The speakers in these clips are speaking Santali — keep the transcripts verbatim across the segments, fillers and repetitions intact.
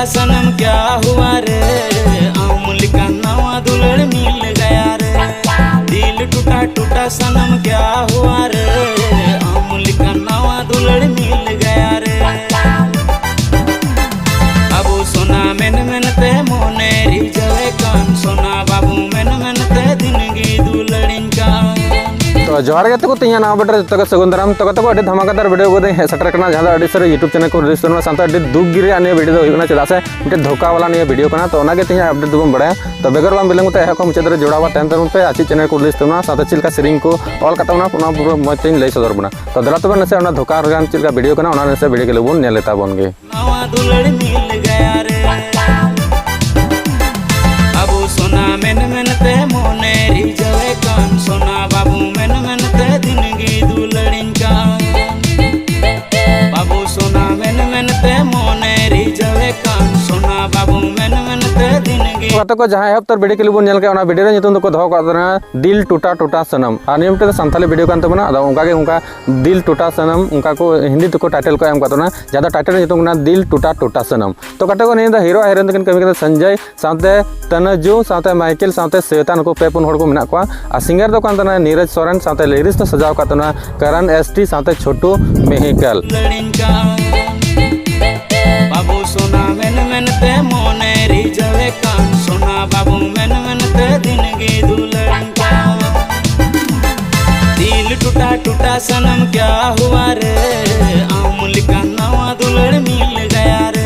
सनम क्या हुआ रे, आम लिखा नवा दुलड़ मिल गया रे। दिल टूटा टूटा सनम क्या हुआ रे, आम लिखा नवा दुलड़ मिल गया रे। बाबू सोना मेन मेन ते मोने रिझवे कान, सोना बाबू मेन मेन ते दिन गी दुलड़िन कान। ᱛᱚ ᱡᱚᱦᱟᱨ ᱜᱮ ᱛᱟᱠᱚ, ᱛᱮᱦᱮᱧᱟᱜ ᱱᱟᱣᱟ ᱵᱷᱤᱰᱤᱭᱳ ᱨᱮ ᱡᱚᱛᱚ ᱜᱮ ᱥᱟᱹᱜᱩᱱ ᱫᱟᱨᱟᱢ᱾ ᱛᱚ ᱜᱟᱛᱮ ᱠᱚ, ᱟᱹᱰᱤ ᱫᱷᱟᱢᱟᱠᱟᱫᱟᱨ ᱵᱷᱤᱰᱤᱭᱳ ᱠᱚ ᱦᱮᱡ ᱥᱮᱴᱮᱨ ᱠᱟᱱᱟ, ᱡᱟᱦᱟᱸ ᱫᱚ ᱟᱹᱰᱤ ᱩᱥᱟᱹᱨᱟ YouTube ᱪᱮᱱᱮᱞ ᱠᱚ ᱨᱤᱞᱤᱡᱽ ᱛᱟᱵᱚᱱᱟ᱾ ᱥᱟᱶᱛᱮ ᱟᱹᱰᱤ ᱫᱩᱠ ᱜᱤ ᱨᱮᱭᱟᱜ ᱱᱤᱭᱟᱹ ᱵᱷᱤᱰᱤᱭᱳ ᱫᱚ ᱦᱩᱭᱩᱜ ᱠᱟᱱᱟ, ᱪᱮᱫᱟᱜ ᱥᱮ ᱢᱤᱫᱴᱮᱱ ᱫᱷᱳᱠᱟ ᱵᱟᱞᱟ ᱱᱤᱭᱟᱹ ᱵᱷᱤᱰᱤᱭᱳ ᱠᱟᱱᱟ᱾ ᱛᱚ ᱚᱱᱟᱜᱮ ᱛᱮᱦᱮᱧᱟᱜ ᱟᱯᱰᱮᱴ ᱫᱚᱵᱚᱱ ᱵᱟᱲᱟᱭᱟ᱾ ᱛᱚ ᱵᱮᱜᱚᱨ ᱵᱟᱝ ᱵᱤᱞᱚᱢ ᱠᱟᱛᱮ ᱮᱦᱚᱵ ᱠᱷᱚᱱ ᱢᱩᱪᱟᱹᱫ ᱫᱷᱟᱹᱨᱤᱡ ᱡᱚᱲᱟᱣ ᱛᱟᱦᱮᱱ ᱛᱟᱵᱚᱱ ᱯᱮ᱾ ᱟᱨ ᱪᱮᱫ ᱪᱮᱱᱮᱞ ᱠᱚ ᱨᱤᱞᱤᱡᱽ ᱛᱟᱵᱚᱱᱟ, ᱥᱟᱶᱛᱮ ᱪᱮᱫ ᱞᱮᱠᱟ ᱥᱮᱨᱮᱧ ᱠᱚ ᱚᱞ ᱠᱟᱜ ᱛᱟᱵᱚᱱᱟ, ᱚᱱᱟ ᱯᱩᱨᱟᱹ ᱢᱚᱡᱽ ᱛᱮᱧ ᱞᱟᱹᱭ ᱥᱚᱫᱚᱨ ᱵᱚᱱᱟ᱾ ᱛᱚ ᱫᱮᱞᱟ ᱛᱚᱵᱮ ᱱᱟᱥᱮ ᱚᱱᱟ ᱫᱷᱳᱠᱟ ᱨᱮᱭᱟᱜ ᱪᱮᱫ ᱞᱮᱠᱟ ᱵᱷᱤᱰᱤᱭᱳ ᱠᱟᱱᱟ, ᱚᱱᱟ ᱱᱟᱥᱮ ᱵᱷᱤᱰᱤᱭᱳ ᱜᱮ ᱵᱚᱱ ᱧᱮᱞ ᱞᱮ ᱛᱟᱵᱚᱱ ᱜᱮ᱾ ᱱᱟᱣᱟ ᱫᱩᱞᱟᱹᱲ ᱢᱤᱞ ᱜᱟᱭᱟ ᱨᱮ, ᱟᱵᱚ ᱥᱳᱱᱟ ᱢᱮᱱ ᱢᱮᱱ ᱛᱮ ᱢᱚᱱᱮ ᱨᱤᱡᱷᱟᱹᱣᱮ ᱠᱟᱱ, ᱥᱳᱱᱟ ᱵᱟᱹᱵᱩ ᱢᱮᱱ ᱢᱮᱱ ᱛᱮ ᱫᱤᱱ ᱜᱮ ᱫᱩᱞᱟᱹᱲᱤᱧ ᱠᱟᱱ᱾ ᱵᱟᱹᱵᱩ ᱥᱳᱱᱟ ᱢᱮᱱ ᱢᱮᱱ ᱛᱮ ᱢᱚᱱᱮ ᱨᱤᱡᱷᱟᱹᱣᱮ ᱠᱟᱱ, ᱥᱳᱱᱟ ᱵᱟᱹᱵᱩ ᱢᱮᱱ ᱢᱮᱱ ᱛᱮ ᱫᱤᱱ ᱜᱮ᱾ ᱜᱟᱛᱮ ᱠᱚ, ᱡᱟᱦᱟᱸ ᱮᱦᱚᱵ ᱩᱛᱟᱹᱨ ᱵᱷᱤᱰᱤᱭᱳ ᱠᱞᱤᱯ ᱵᱚᱱ ᱧᱮᱞ ᱠᱮᱫᱟ, ᱚᱱᱟ ᱵᱷᱤᱰᱤᱭᱳ ᱨᱮ ᱧᱩᱛᱩᱢ ᱫᱚᱠᱚ ᱫᱚᱦᱚ ᱠᱟᱜ ᱛᱟᱦᱮᱱᱟ ᱫᱤᱞ ᱴᱩᱴᱟ ᱴᱩᱴᱟ ᱥᱚᱱᱚᱢ᱾ ᱟᱨ ᱱᱤᱭᱟᱹ ᱢᱤᱫᱴᱮᱱ ᱫᱚ ᱥᱟᱱᱛᱟᱞᱤ ᱵᱷᱤᱰᱤᱭᱳ ᱠᱟᱱ ᱛᱟᱵᱚᱱᱟ᱾ ᱟᱫᱚ ᱚᱱᱠᱟ ᱜᱮ ᱚᱱᱠᱟ ᱫᱤᱞ ᱴᱩᱴᱟ ᱥᱚᱱᱚᱢ ᱚᱱᱠᱟ ᱠᱚ ᱦᱤᱱᱫᱤ ᱛᱮᱠᱚ ᱴᱟᱭᱴᱮᱞ ᱠᱚ ᱮᱢ ᱠᱟᱜ ᱛᱟᱵᱚᱱᱟ, ᱡᱟᱦᱟᱸ ᱫᱚ ᱴᱟᱭᱴᱮᱞ ᱧᱩᱛᱩᱢ ᱠᱟᱱᱟ ᱫᱤᱞ ᱴᱩᱴᱟ ᱴᱩᱴᱟ ᱥᱚᱱᱚᱢ᱾ ᱛᱚ ᱜᱟᱛᱮ ᱠᱚ, ᱱᱤᱭᱟᱹ ᱫᱚ ᱦᱤᱨᱳ ᱟᱨ ᱦᱤᱨᱳᱭᱤᱱ ᱫᱚᱠᱤᱱ ᱠᱟᱹᱢᱤ ᱠᱟᱱᱟ ᱥᱚᱧᱡᱚᱭ ᱥᱟᱶᱛᱮ ᱛᱟᱱᱟᱡᱩ ᱥᱟᱶᱛᱮ ᱢᱟᱭᱠᱮᱞ ᱥᱟᱶᱛᱮ ᱥᱮᱣᱮᱛᱟ, ᱱᱩᱠᱩ ᱯᱮ ᱯᱩᱱ ᱦᱚᱲ ᱠᱚ ᱢᱮᱱᱟᱜ ᱠᱚᱣᱟ᱾ ᱟᱨ ᱥᱤᱝᱜᱟᱨ ᱫᱚ ᱠᱟᱱ ᱛᱟᱦᱮᱱᱟ ᱱᱤᱨᱚᱡᱽ ᱥᱚᱨᱮᱱ, ᱥᱟᱶᱛᱮ ᱞᱤᱨᱤᱠᱥ ᱫᱚ ᱥᱟᱡᱟᱣ ᱠᱟᱜ ᱛᱟᱦᱮᱱᱟ ᱠᱟᱨᱟᱱ ᱮᱥ ᱴᱤ ᱥᱟᱶᱛᱮ ᱪᱷᱳᱴᱩ ᱢᱮᱦᱤᱠᱟᱞ᱾ ᱵᱟᱹᱵᱩ ᱥᱳᱱᱟ ᱢᱮᱱ ᱢᱮᱱ ᱛᱮ ᱢᱚᱱᱮ ᱨᱤᱡᱷᱟᱹᱣᱮ ᱠᱟᱱ, ᱥᱳᱱᱟ ᱵᱟᱹᱵᱩ ᱢᱮᱱ ᱢᱮᱱ ᱛᱮ ᱫᱤᱱ ᱜᱮ ᱫᱩᱞᱟᱹᱲᱤᱧ ᱠᱟᱱ᱾ ᱫᱤᱞ ᱴᱩᱴᱟ ᱴᱩᱴᱟ ᱥᱚᱱᱚᱢ ᱠᱭᱟ ᱦᱩᱣᱟ ᱨᱮ, ᱟᱢ ᱞᱮᱠᱟ ᱱᱟᱣᱟ ᱫᱩᱞᱟᱹᱲ ᱢᱤᱞ ᱜᱟᱭᱟ ᱨᱮ᱾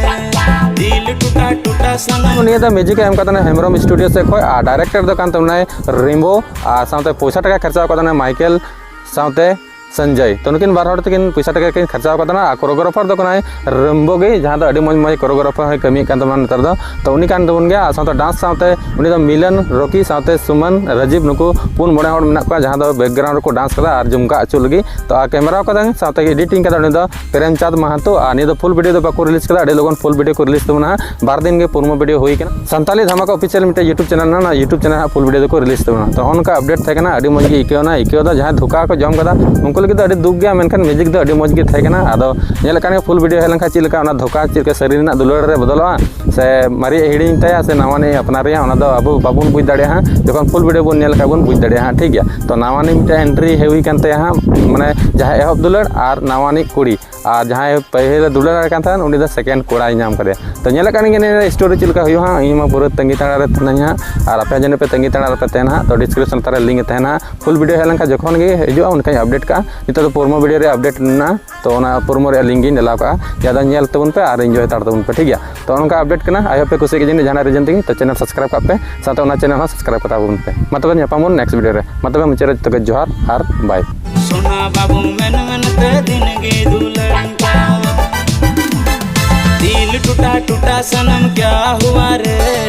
ᱫᱤᱞ ᱴᱩᱴᱟ ᱴᱩᱴᱟ ᱥᱚᱱᱚᱢ᱾ ᱱᱤᱭᱟᱹ ᱫᱚ ᱢᱤᱭᱩᱡᱤᱠ ᱮ ᱮᱢ ᱠᱟᱫ ᱛᱟᱦᱮᱱᱟ ᱦᱮᱢᱵᱨᱚᱢ ᱥᱴᱩᱰᱤᱭᱳ ᱥᱮᱫ ᱠᱷᱚᱱ, ᱟᱨ ᱰᱟᱭᱨᱮᱠᱴᱚᱨ ᱫᱚ ᱠᱟᱱ ᱛᱟᱵᱚᱱᱟᱭ ᱨᱮᱢᱵᱳ, ᱟᱨ ᱥᱟᱶᱛᱮ ᱯᱚᱭᱥᱟ ᱴᱟᱠᱟ ᱠᱷᱚᱨᱪᱟ ᱠᱟᱫ ᱛᱟᱦᱮᱱᱟ ᱢᱟᱭᱠᱮᱞ ᱥᱟᱶᱛᱮ ᱥᱚᱧᱡᱚᱭ᱾ ᱛᱚ ᱱᱩᱠᱤᱱ ᱵᱟᱨ ᱦᱚᱲ ᱛᱮᱠᱤᱱ ᱯᱚᱭᱥᱟ ᱴᱟᱠᱟ ᱠᱤᱱ ᱠᱷᱚᱨᱪᱟ ᱠᱟᱫ ᱛᱟᱦᱮᱱᱟ᱾ ᱟᱨ ᱠᱳᱨᱳᱜᱨᱟᱯᱷᱟᱨ ᱫᱚ ᱠᱟᱱᱟᱭ ᱨᱮᱢᱵᱳ ᱜᱮ, ᱡᱟᱦᱟᱸ ᱫᱚ ᱟᱹᱰᱤ ᱢᱚᱡᱽ ᱢᱚᱡᱽ ᱠᱳᱨᱳᱜᱨᱟᱯᱷᱟᱨ ᱦᱚᱸᱭ ᱠᱟᱹᱢᱤᱭᱮᱫ ᱠᱟᱱ ᱛᱟᱵᱚᱱᱟ ᱱᱮᱛᱟᱨ ᱫᱚ᱾ ᱛᱚ ᱩᱱᱤ ᱠᱟᱱ ᱛᱟᱵᱚᱱ ᱜᱮᱭᱟ᱾ ᱟᱨ ᱥᱟᱶᱛᱮ ᱰᱟᱱᱥ ᱥᱟᱶᱛᱮ ᱩᱱᱤ ᱫᱚ ᱢᱤᱞᱚᱱ, ᱨᱚᱠᱤ ᱥᱟᱶᱛᱮ ᱥᱩᱢᱚᱱ, ᱨᱟᱡᱤᱵᱽ, ᱱᱩᱠᱩ ᱯᱩᱱ ᱢᱚᱬᱮ ᱦᱚᱲ ᱢᱮᱱᱟᱜ ᱠᱚᱣᱟ, ᱡᱟᱦᱟᱸ ᱫᱚ ᱵᱮᱠᱜᱨᱟᱣᱩᱱᱰ ᱨᱮᱠᱚ ᱰᱟᱱᱥ ᱠᱟᱫᱟ ᱟᱨ ᱡᱚᱢᱠᱟᱣ ᱦᱚᱪᱚ ᱞᱟᱹᱜᱤᱫ᱾ ᱛᱚ ᱟᱨ ᱠᱮᱢᱮᱨᱟ ᱠᱟᱫᱟᱭ ᱥᱟᱶᱛᱮ ᱮᱰᱤᱴᱤᱝ ᱠᱟᱫᱟ ᱩᱱᱤ ᱫᱚ ᱯᱨᱮᱢᱪᱟᱸᱫᱽ ᱢᱟᱦᱟᱛᱚ᱾ ᱟᱨ ᱱᱤᱭᱟᱹ ᱫᱚ ᱯᱷᱩᱞ ᱵᱷᱤᱰᱤᱭᱳ ᱫᱚ ᱵᱟᱠᱚ ᱨᱤᱞᱤᱡᱽ ᱠᱟᱫᱟ, ᱟᱹᱰᱤ ᱞᱚᱜᱚᱱ ᱯᱷᱩᱞ ᱵᱷᱤᱰᱤᱭᱳ ᱠᱚ ᱨᱤᱞᱤᱡᱽ ᱛᱟᱵᱚᱱᱟ ᱦᱟᱸᱜ᱾ ᱵᱟᱨ ᱫᱤᱱ ᱜᱮ ᱯᱨᱳᱢᱳ ᱵᱷᱤᱰᱤᱭᱳ ᱦᱩᱭ ᱠᱟᱱᱟ᱾ ᱥᱟᱱᱛᱟᱞᱤ ᱫᱷᱟᱢᱟᱠᱟ ᱚᱯᱷᱤᱥᱤᱭᱟᱞ ᱢᱤᱫᱴᱮᱡ YouTube ᱪᱮᱱᱮᱞ ᱢᱮᱱᱟᱜᱼᱟ, ᱚᱱᱟ YouTube ᱪᱮᱱᱮᱞ ᱦᱟᱸᱜ ᱯᱷᱩᱞ ᱵᱷᱤᱰᱤᱭᱳ ᱫᱚᱠᱚ ᱨᱤᱞᱤᱡᱽ ᱛᱟᱵᱚᱱᱟ᱾ ᱛᱚ ᱱᱚᱜᱼᱚ ᱱᱚᱝᱠᱟ ᱟᱯᱰᱮᱴ ᱛᱟᱦᱮᱸ ᱠᱟᱱᱟ, ᱟᱹᱰᱤ ᱢᱚᱡᱽ ᱜᱮ ᱟᱹᱭᱠᱟᱹᱣ ᱮᱱᱟ, ᱟᱹᱭᱠᱟᱹᱣ ᱫᱚ ᱡᱟᱦᱟᱸᱭ ᱫᱷᱳᱠᱟ ᱠᱚ ᱡᱚᱢ ᱠᱟᱫᱟ ᱩᱱᱠᱩ ᱞᱟᱹᱜᱤᱫ ᱫᱚ ᱟᱹᱰᱤ ᱫᱩᱠ ᱜᱮᱭᱟ, ᱢᱮᱱᱠᱷᱟᱱ ᱢᱤᱭᱩᱡᱤᱠ ᱫᱚ ᱟᱹᱰᱤ ᱢᱚᱡᱽ ᱜᱮ ᱛᱟᱦᱮᱸ ᱠᱟᱱᱟ᱾ ᱟᱫᱚ ᱧᱮᱞ ᱠᱟᱱ ᱜᱮ, ᱯᱷᱩᱞ ᱵᱷᱤᱰᱤᱭᱳ ᱦᱮᱡ ᱞᱮᱱᱠᱷᱟᱱ ᱪᱮᱫ ᱞᱮᱠᱟ ᱚᱱᱟ ᱫᱷᱳᱠᱟ, ᱪᱮᱫ ᱞᱮᱠᱟ ᱥᱟᱹᱨᱤ ᱨᱮᱱᱟᱜ ᱫᱩᱞᱟᱹᱲ ᱨᱮ ᱵᱚᱫᱚᱞᱚᱜᱼᱟ ᱥᱮ ᱢᱟᱨᱮᱭᱟᱜ ᱦᱤᱲᱤᱧ ᱛᱟᱭᱟ ᱥᱮ ᱱᱟᱣᱟᱱᱤᱡ ᱟᱯᱱᱟᱨᱮᱭᱟ, ᱚᱱᱟ ᱫᱚ ᱟᱵᱚ ᱵᱟᱵᱚᱱ ᱵᱩᱡᱽ ᱫᱟᱲᱮᱭᱟᱜᱼᱟ ᱦᱟᱸᱜ᱾ ᱡᱚᱠᱷᱚᱱ ᱯᱷᱩᱞ ᱵᱷᱤᱰᱤᱭᱳ ᱵᱚᱱ ᱧᱮᱞ ᱞᱮᱠᱷᱟᱱ ᱵᱚᱱ ᱵᱩᱡᱽ ᱫᱟᱲᱮᱭᱟᱜᱼᱟ ᱦᱟᱸᱜ, ᱴᱷᱤᱠ ᱜᱮᱭᱟ᱾ ᱛᱚ ᱱᱟᱣᱟᱱᱤᱡ ᱢᱤᱫᱴᱮᱱ ᱮᱱᱴᱨᱤ ᱦᱩᱭ ᱠᱟᱱ ᱛᱟᱭᱟ ᱦᱟᱸᱜ, ᱢᱟᱱᱮ ᱡᱟᱦᱟᱸᱭ ᱮᱦᱚᱵ ᱫᱩᱞᱟᱹᱲ ᱟᱨ ᱱᱟᱣᱟᱱᱤᱡ ᱠᱩᱲᱤ, ᱟᱨ ᱡᱟᱦᱟᱸᱭ ᱯᱟᱹᱦᱤᱞ ᱮ ᱫᱩᱞᱟᱹᱲ ᱟᱭ ᱠᱟᱱ ᱛᱟᱦᱮᱱ, ᱩᱱᱤ ᱫᱚ ᱥᱮᱠᱮᱱᱰ ᱠᱚᱲᱟᱭ ᱧᱟᱢ ᱠᱟᱫᱮᱭᱟ᱾ ᱛᱚ ᱧᱮᱞᱮᱫ ᱠᱟᱱ ᱜᱮ ᱱᱤᱭᱟᱹ ᱥᱴᱳᱨᱤ ᱪᱮᱫ ᱞᱮᱠᱟ ᱦᱩᱭᱩᱜᱼᱟ ᱦᱟᱸᱜ, ᱤᱧ ᱢᱟ ᱯᱩᱨᱟᱹ ᱛᱟᱺᱜᱤ ᱛᱟᱲᱟ ᱨᱮ ᱛᱟᱦᱮᱱᱟᱹᱧ ᱦᱟᱸᱜ, ᱟᱨ ᱟᱯᱮ ᱡᱟᱹᱱᱤᱡ ᱯᱮ ᱛᱟᱺᱜᱤ ᱛᱟᱲᱟ ᱨᱮᱯᱮ ᱛᱟᱦᱮᱱᱟ ᱦᱟᱸᱜ᱾ ᱛᱚ ᱰᱤᱥᱠᱨᱤᱯᱥᱚᱱ ᱞᱟᱛᱟᱨ ᱨᱮ ᱞᱤᱝᱠ ᱛᱟᱦᱮᱱᱟ ᱦᱟᱸᱜ, ᱯᱷᱩᱞ ᱵᱷᱤᱰᱤᱭᱳ ᱦᱮᱡ ᱞᱮᱱᱠᱷᱟᱱ ᱡᱚᱠᱷᱚᱱ ᱜᱮ ᱦᱤᱡᱩᱜᱼᱟ, ᱩᱱᱠᱷᱟᱱ ᱤᱧ ᱟᱯᱰᱮᱴ ᱠᱟᱜᱼᱟ᱾ ᱱᱤᱛᱚᱜ ᱫᱚ ᱯᱨᱳᱢᱳ ᱵᱷᱤᱰᱤᱭᱳ ᱨᱮ ᱟᱯᱰᱮᱴ ᱢᱮᱱᱟᱜᱼᱟ, ᱛᱚ ᱚᱱᱟ ᱯᱨᱳᱢᱳ ᱨᱮᱭᱟᱜ ᱞᱤᱝᱠ ᱜᱤᱧ ᱰᱟᱞᱟᱣ ᱠᱟᱜᱼᱟ, ᱡᱟᱦᱟᱸ ᱫᱚ ᱧᱮᱞ ᱛᱟᱵᱚᱱ ᱯᱮ ᱟᱨ ᱮᱱᱡᱚᱭ ᱦᱟᱛᱟᱲ ᱛᱟᱵᱚᱱ ᱯᱮ, ᱴᱷᱤᱠ ᱜᱮᱭᱟ᱾ ᱛᱚ ᱱᱚᱝᱠᱟ ᱟᱯᱰᱮᱴ ᱠᱟᱱᱟ, ᱟᱭ ᱦᱳᱯ ᱯᱮ ᱠᱩᱥᱤᱭᱟᱜ ᱜᱮᱭᱟ ᱡᱟᱹᱱᱤᱡ ᱡᱟᱦᱟᱱᱟᱜ ᱨᱤᱡᱮᱱ ᱛᱮᱜᱮ᱾ ᱛᱚ ᱪᱮᱱᱮᱞ ᱥᱟᱵᱥᱠᱨᱟᱭᱤᱵ ᱠᱟᱜ ᱯᱮ, ᱥᱟᱶᱛᱮ ᱚᱱᱟ ᱪᱮᱱᱮᱞ ᱦᱚᱸ ᱥᱟᱵᱥᱠᱨᱟᱭᱤᱵ ᱠᱟᱛᱟ ᱵᱚᱱ ᱯᱮ᱾ ᱢᱟ ᱛᱚᱵᱮ ᱧᱟᱯᱟᱢ ᱵᱚᱱ ᱱᱮᱠᱥᱴ ᱵᱷᱤᱰᱤᱭᱳ ᱨᱮ᱾ ᱢᱟ ᱛᱚᱵᱮ ᱢᱩᱪᱟᱹᱫ ᱨᱮ ᱡᱚᱛᱚ ᱜᱮ ᱡᱚᱦᱟᱨ ᱟᱨ ᱵᱟᱭ᱾ ᱥᱳᱱᱟ ᱵᱟᱹᱵᱩ ᱢᱮᱱ ᱢᱮᱱᱛᱮ ᱫᱤᱱ ᱜᱮ ᱫᱩᱞᱟᱹᱲᱤᱧ ᱠᱟᱱ, ᱫᱤᱞ ᱴᱩᱴᱟ ᱴᱩᱴᱟ ᱥᱟᱱᱟᱢ ᱠᱭᱟ ᱦᱩᱣᱟ ᱨᱮ᱾